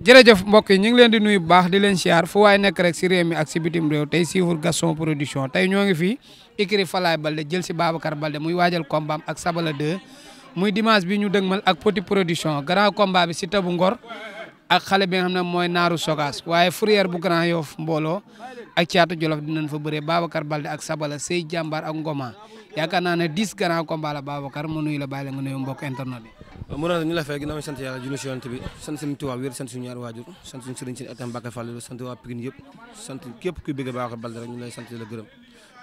jërëjëf mbokk yi ñu ngi leen di nuyu bu baax di leen siyaar fu waaye nekk rek si réew mi ak si bitim réew tey suivre Gaston Production tey ñoo ngi fii écurie Falaye Baldé jël si Babacar Baldé muy waajal combat ak Sabala 2 muy dimanche bi ñu dëgmal ak Petit Production grand combat bi si tabu Ngor ak xale bi nga xam ne mooy Naaru Sogas waaye Fourrière bu Grand Yoff mbooloo ak Caatu Jolof dinañ fa bëree Babacar Baldé ak Sabala Sey Jàmbaar ak Ngoma yaakaar naa ne 10 grand combat la Babacar mu nuyu la bàyyi la nga nuyu mbokk internet yi. waaw mu ñu la fay ginnaaw sant yàlla junni si yonent bi sant Sëriñ Tuubaa wér sant suñu ñaari waajur sant suñu sëriñ si atam Mbàkke Fall sant waa Pikine yëpp sant képp kuy bëgg Babacar Baldé rek ñu lay sant di la gërëm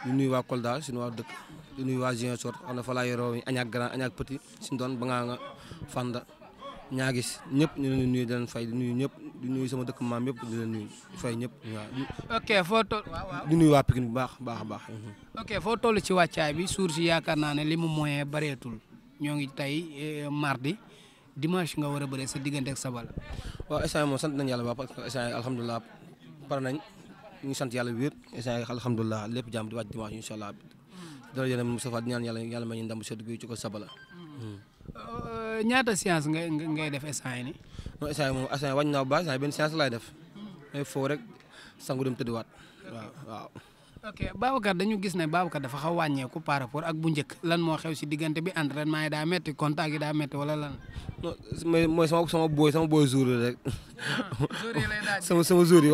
ñu nuyu waa Kolda suñu waa dëkk di nuyu waa Ziguinchor xam ne fa laa yoroo añaak grand añaak petit suñu doon ba nga Fanda ñaagis ñëpp ñu leen nuyu di leen fay di nuyu ñëpp di nuyu sama dëkk maam yëpp di leen nuyu fay ñëpp waaw. ok foo toll waaw di nuyu waa Pikine bu baax a baax. ok foo toll ci wàccaay bi suur si yaakaar naa ne li mu moyen bareetul ñoo ngi tey mardi dimanche nga war a bëree sa diggante ak Sabala. waaw instant moom sant nañu yàlla ba parce que instant yi alhamdulilah pare nañ ñu ngi sant yàlla wér instant yi alhamdulilah lépp jàmm di wàcc dimanche incha allah dara jëlee Moustapha di ñaan yàlla may ñu ndam sedd guy ci ko Sabala. ñaata séance ngay def instant yi nii. non instant yi moom instant yi wàññi naa bu baax instant yi benn séance laay def mais foo rek sangu dem tëddiwaat waaw. ok Babacar dañu gis ne Babacar dafa xaw wàññeeku par rapport ak bu njëkk lan moo xew si diggante bi entraînement yi daa métti contact yi daa métti wala lan. non mooy sama booy jour rek. jour yi lay daaj sama jour yi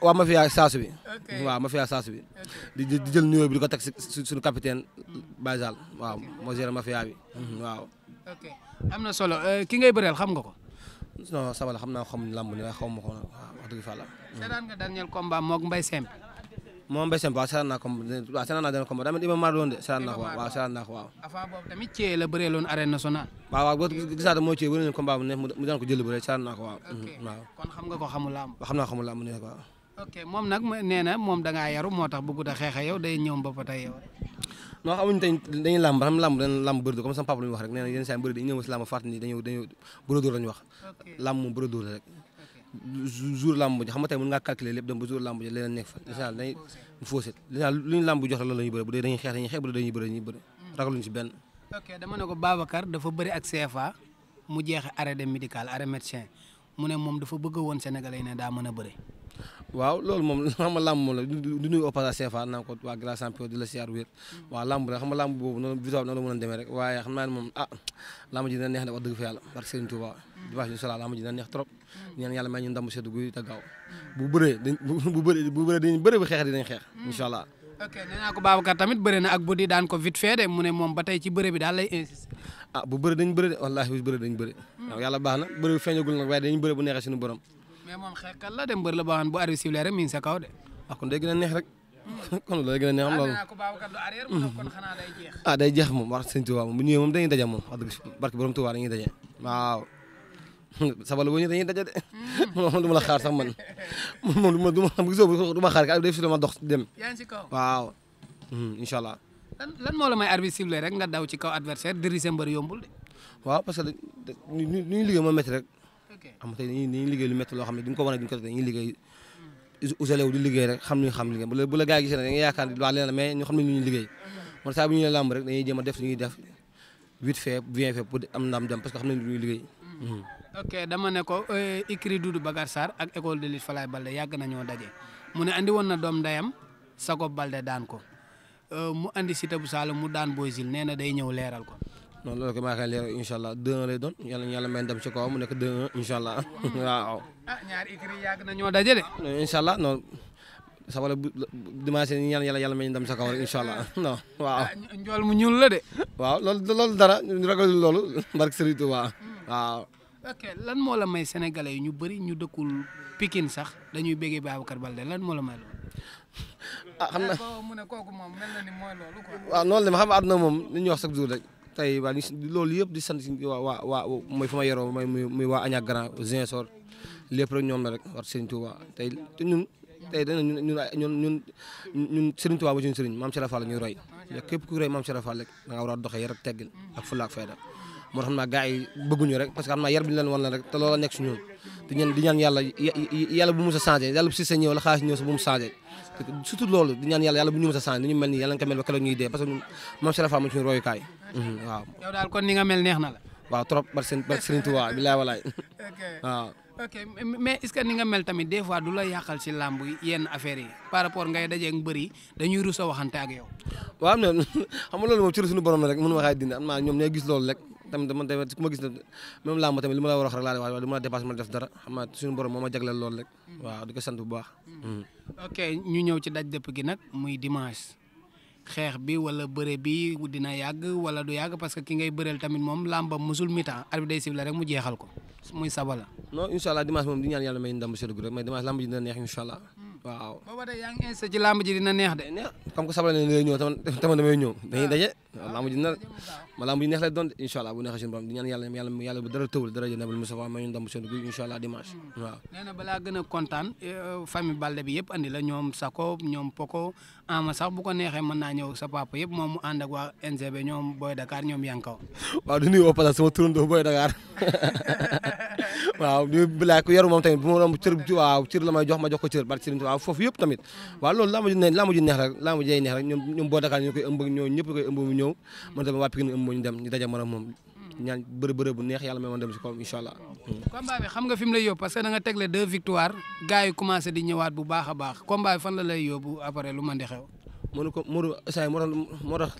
waa mafia saasu bi. waaw mafia saasu bi. di jël nuyoo bi di ko teg si suñu capitaine Baysal waaw moo géré mafia bi waaw. ok am na solo ki ngay bëreel xam nga ko. non Sabala xam naa xam lamb ni waaye xaw ma ko wax dëgg fa la. seetaan nga dernier combat moog Mbaye Semp. moom Mbaye Semp waaw seetaan naa combat daa mel Iba Mar doon de seetaan naa ko waaw seetaan naa ko waaw. avant boobu tamit Thié la bëree loon arène nationale. waaw gisaata moo Thié bëri na combat bu ne mu daan ko jël bëre seetaan naa ko waaw. waaw kon xam nga ko xamul lamb. xam naa xamul lamb ne waaw. ok moom nag nee na moom da ngaa yaru moo tax bëggut a xeex yow day ñëw ba tey yow. non xamuñu tey dañuy làmb xam làmb bëri comme sama papa lu ñu wax rek nee na yenn saa yi bëri dañuy ñëw si làmb fàttali dañuy bëri dóor lañu wax làmb moom bëri dóor rek jour làmb ji xam nga tey mën ngaa calculer lépp dem ba jour làmb ji leneen nekk fa inshallah dañuy faussé lu ñu làmb jox la loolu la ñuy bëri bu dee dañuy xeex bu dee dañuy bëri ragaluñu si benn. ok dama ne ko Babacar dafa bëri ak CFA mu jeexe arrêt de médical arrêt médecin mu ne moom dafa bëgg woon Sénégalais yi ne daa mën a bëri. waaw loolu moom xam nga làmb moom la du nuyu au passage CFA naa ko waa grand champion di la siyaar wér waaw làmb rek xam nga làmb boobu noonu visa noonu la mën a demee rek waaye xam naa ne moom làmb ji dina neex de wax dëgg fa yàlla barke Serigne Touba dimanche incha allah làmb ji dina neex trop ñaan yàlla may ñu ndam sedd guy te gaaw bu bëree dañ bëri bu xeex dinañ xeex incha allah. ok nee naa ko Babacar tamit bëri na ak bu di daan ko vite fait de mu ne moom ba tey ci bëri bi daal lay insister. bu bëri dañ bëri de wallaahi bu bëri dañ bëri waaw yàlla baax na bëri feeñagul nag waaye dañ bëri bu neexee suñu borom. mais moom xeexkat la dem mbër la boo xam ne bu arbitre sifflé rek mi ngi sa kaw de. kon day gën a neex rek kon loolu day gën a neex am loolu. day jeex moom wax sëñ Tuubaa moom bu ñëwee moom dañuy daje moom wax dëgg barke borom Tuubaa dañuy daje waaw. Sabala boo ñëwee dañuy daje de moom du ma la xaar sax man moom du ma xaar ka day fi ma dox dem. yaa ngi si kaw waaw incha allah. lan moo la may arbitre sifflé rek nga daw ci kaw adversaire diri sa mbër yombul de. waaw parce que ñu liggéey moo métti rek. xam tey dañuy liggéey lu métti loo xam ne duñ ko wane duñ ko def dañuy liggéey usalew di liggéey rek xam ñu xam liggéey bu la gars yi gisee ne dañuy yaakaar ni waa leen mais ñu xam ne ñu liggéey man saa bu ñu làmb rek dañuy jéem a def li ñuy def vite fait bien fait pour am ndam dem parce que xam nañ lu ñuy liggéey. ok dama ne ko écrit Doudou Bakar Sarr ak école de lutte Falaye Baldé yàgg nañoo daje mu ne andi woon na doom ndeyam Sago Baldé daan ko mu andi Siteu bu Saloum mu daan Boy Jules nee na day ñëw leeral ko. non loolu ko maa koy leeral incha allah 2-1 lay doon yàlla may dem ci kaw mu nekk 2-1 incha allah waaw. ñaari écrit yàgg nañoo daje de. incha allah non Sabala bu dimanche ni ñaan yàlla may dem sa kaw rek incha allah non waaw. njool mu ñuul la de. waaw loolu dara ñu ragal loolu barke Serigne Touba waaw. ok lan moo la may sénégalais yi ñu bëri ñu dëkkul Pikine sax dañuy béggee Babacar Baldé lan moo la may loolu. xam na mu ne kooku moom mel na ni mooy loolu quoi. waaw noonu la ma xam ne àdduna moom li ñuy wax chaque jour rek tey waa loolu yëpp di sant waa mooy fa ma yoroo muy waa Añak Grand Ziguinchor lépp rek ñoom la rek war Serigne Touba tey ñun Serigne Touba ba suñu Serigne maam Cheikh Fall la ñuy roy képp ku roy maam Cheikh Fall rek da nga war a doxee yar ak teggin ak fulla ak fayda moo tax xam naa gars yi bëgguñu rek parce que xam naa yar bi ñu leen wan la rek te loola nekk si ñun di ñaan yàlla bu mu sa changé yàlla bu si sa ñëw la xaalis ñëw sa bu mu changé surtout loolu di ñaan yàlla bu ñu mës a changé ni ñu mel nii yàlla nga ko mel ba keroog ñuy dee parce que ñun maam Cheikh Fall ma suñu royukaay waaw. yow daal kon ni nga mel neex na la. waaw trop barke Serigne Touba bilaay walaay waaw. ok mais est-ce que ni nga mel tamit des fois du la yàqal si làmb yenn affaires yi par rapport ngay dajeeg mbër yi dañuy rus a waxante ak yow. waaw am na xam nga loolu moom ci suñu borom la rek mënu ma xaay dindi am naa ñoom ñooy gis loolu rek tamit man tamit ku ma gis ne même làmb tamit li ma la war a wax rek laa lay wax du ma la dépassé ma def dara xam naa suñu borom moo ma jagleel loolu rek waaw di ko sant bu baax. ok ñu ñëw ci daj dëpp gi nag muy dimanche xeex bi wala bëre bi dina yàgg wala du yàgg parce que ki ngay bëreel tamit moom làmbam musul mi-temps arbitre day siffler rek mu jeexal ko muy Sabala. non incha allah dimanche moom di ñaan yàlla may ndam seddu rek mais dimanche lamb ji dina neex incha allah waaw. booba de yaa ngi insisté ci làmb ji dina neex de. comme que Sabala ne lay ñëw tamit damay ñëw dañuy daje lamb ji dina ma lamb ji neex lay doon incha allah bu neexee suñu borom di ñaan yàlla bu dara tëwul dara jëndabal Moustapha may ñu ndam seddu incha allah dimanche waaw. nee na balaa gën a kontaan famille Balde bi yëpp andi la ñoom Sako ñoom Poko ama sax bu ko neexee mën naa ñëw sa papa yëpp moom mu ànd ak waa NGB ñoom Boy Dakar ñoom Yankaw. waaw du nuyu au passage sama turandoo Boy Dakar waaw di bilaay ku yaru moom tamit bu ma doon cër la may jox ma jox ko cër barke Serigne waaw foofu yëpp tamit waaw loolu lamb ji neex rek lamb ji neex rek ñoom Boy Dakar ñu koy ëmb ñoo ñëpp koy ëmb mu ñëw man tamit waa Pikine ëmb ñu dem ñu daje man ak moom ñaan bëre bu neex yàlla may man dem si kawam incha allah. combat bi xam nga fi mu lay yóbbu parce que da nga tegle 2 victoires gars yi commencé di ñëwaat bu baax a baax combat bi fan la lay yóbbu après lu mën di xew. mënu ko Modou instant yi moo tax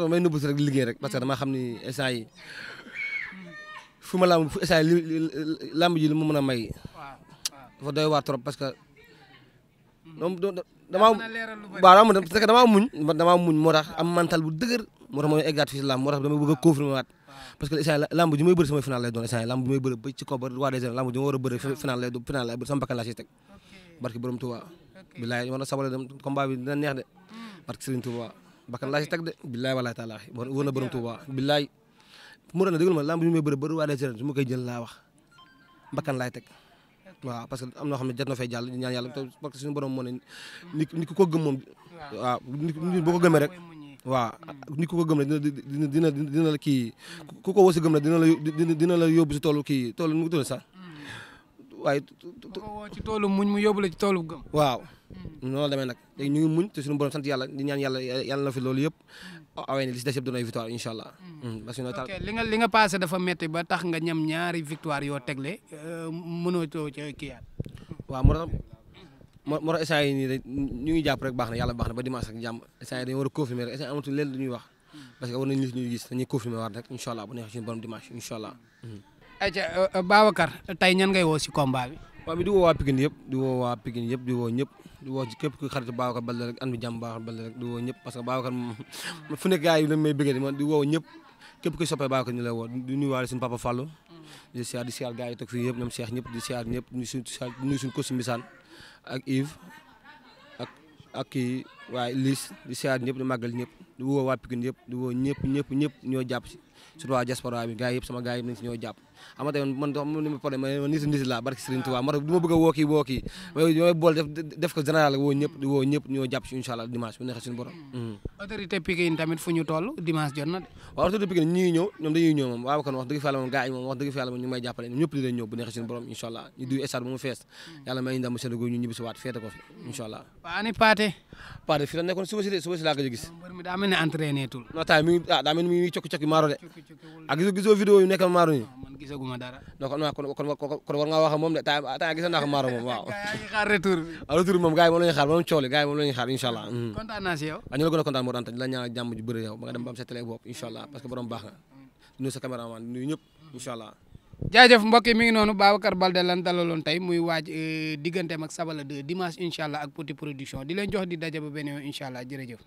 may nëbbu si rek liggéey rek parce que dama xam ni instant yi fu ma lamb fu instant yi lamb ji li mu mën a may dafa doy waar trop parce que damaa muñ moo tax am mental bu dëgër moo tax mooy eggaat fii si lamb moo tax damay bëgg a confirmer waat parce que instant lamb ji may bëri samay final lay doon instant yi lamb ji may bëri ba ci kaw ba waa des lamb ji ma war a bëri final lay bëri sama bakkan laa si teg barki borom Touba bilaay war na sabale dem combat bi dina neex de barki Serigne Touba bakkan laa si teg de bilaay walaay taala wër na borom Touba bilaay mu doon déglu ma lamb ji may bëri waa des su ma koy jël laa wax bakkan laay teg waaw parce que am na xam ne jot na fay jàll di ñaan yàlla parce que suñu borom moo ne nit ku ko gëm moom waaw nit boo ko gëmee rek waaw nit ku ko gëm rek dina la kii ku ko woo si gëm rek dina la yóbbu si toolu kii toolu nu mu tudd sax waaye ku ko woo ci toolu muñ mu yóbbu la ci toolu gëm waaw noonu la demee nag léegi ñu ngi muñ te suñu borom sant yàlla di ñaan yàlla na fi loolu yëpp awee ne li si des yëpp doon ay victoire incha allah. ok li nga passé dafa metti ba tax nga ñam ñaari victoire yoo tegle mënoo too ca kiiyaat. waaw moo tax instant yii nii rek ñu ngi jàpp rek baax na yàlla baax na ba dimanche ak jàmm instant yii dañu war a confirmer rek instant amatul leen lu ñuy wax parce que war nañu ñuy gis dañuy confirmer waat rek incha allah bu neexee suñu borom dimanche incha allah. ayca Babacar tey ñan ngay woo si combat bi. waaw di woo waa Pikine yëpp di woo ñëpp di woo ci képp ku xarit Babacar Balde rek an bi jàmm Babacar Balde rek di woo ñëpp parce que Babacar moom fu nekk gars yi dañ may bëggee di woo ñëpp képp kuy soppee Babacar ñu lay woo di nuyuwaale suñu papa Fallou di siyaar gars yi toog fii yëpp ñoom Cheikh ñëpp di siyaar ñëpp di nuyu suñu coach Mbissane ak Yves ak kii waaye Lys di siyaar ñëpp di màggal ñëpp di woo waa Pikine yëpp di woo ñëpp ñoo jàpp si surtout waa diaspora bi gars yi yëpp sama gars yi nañ si ñoo jàpp ama tamit man li ma problème ma nisi laa barki Serigne Touba moo tax du ma bëgg a woo kii may bool def ko général woo ñëpp ñoo jàpp si incha allah dimanche bu neexee suñu borom. autorité Pikine tamit fu ñu toll dimanche jot na de. waaw autorité Pikine ñi ñëw ñoom dañuy ñëw moom waaw kon wax dëgg fa yàlla moom gars yi moom wax dëgg fa yàlla moom ñu may jàppale ñëpp di leen ñëw bu neexee suñu borom incha allah ñu duy stade bu mu fees yàlla may ndam monsieur Legoy ñu ñibbi si waat feete ko fi incha allah. waaw ani Pathé fi la nekkoon suba si laa ko gis mbër mi daa mel ne entraîné tul non taay daa mel ni mi ngi cokki maaro de ak gisoo vidéo yu nekkal maaro ni man gisaguma dara donc kon war nga wax moom de taay gis naa ko maaro moom waaw xaar retour moom gars yi moom la ñuy xaar moom cooli gars yi moom la ñuy xaar incha allah kontaan naa si yow ñu la gën a kontaan moo daan la ñaan jàmm ju bëri yow ba nga dem ba am sa télé bopp incha allah parce que borom baax nga nuyu sa caméraman nuyu ñëpp incha allah jaajëf mbokk yi mi ngi noonu Babacar Balde lan dalaloon tey muy waaj digganteem ak Sabala 2 dimanche incha allah ak Petit Production di leen jox di daje ba beneen incha allah jërëjëf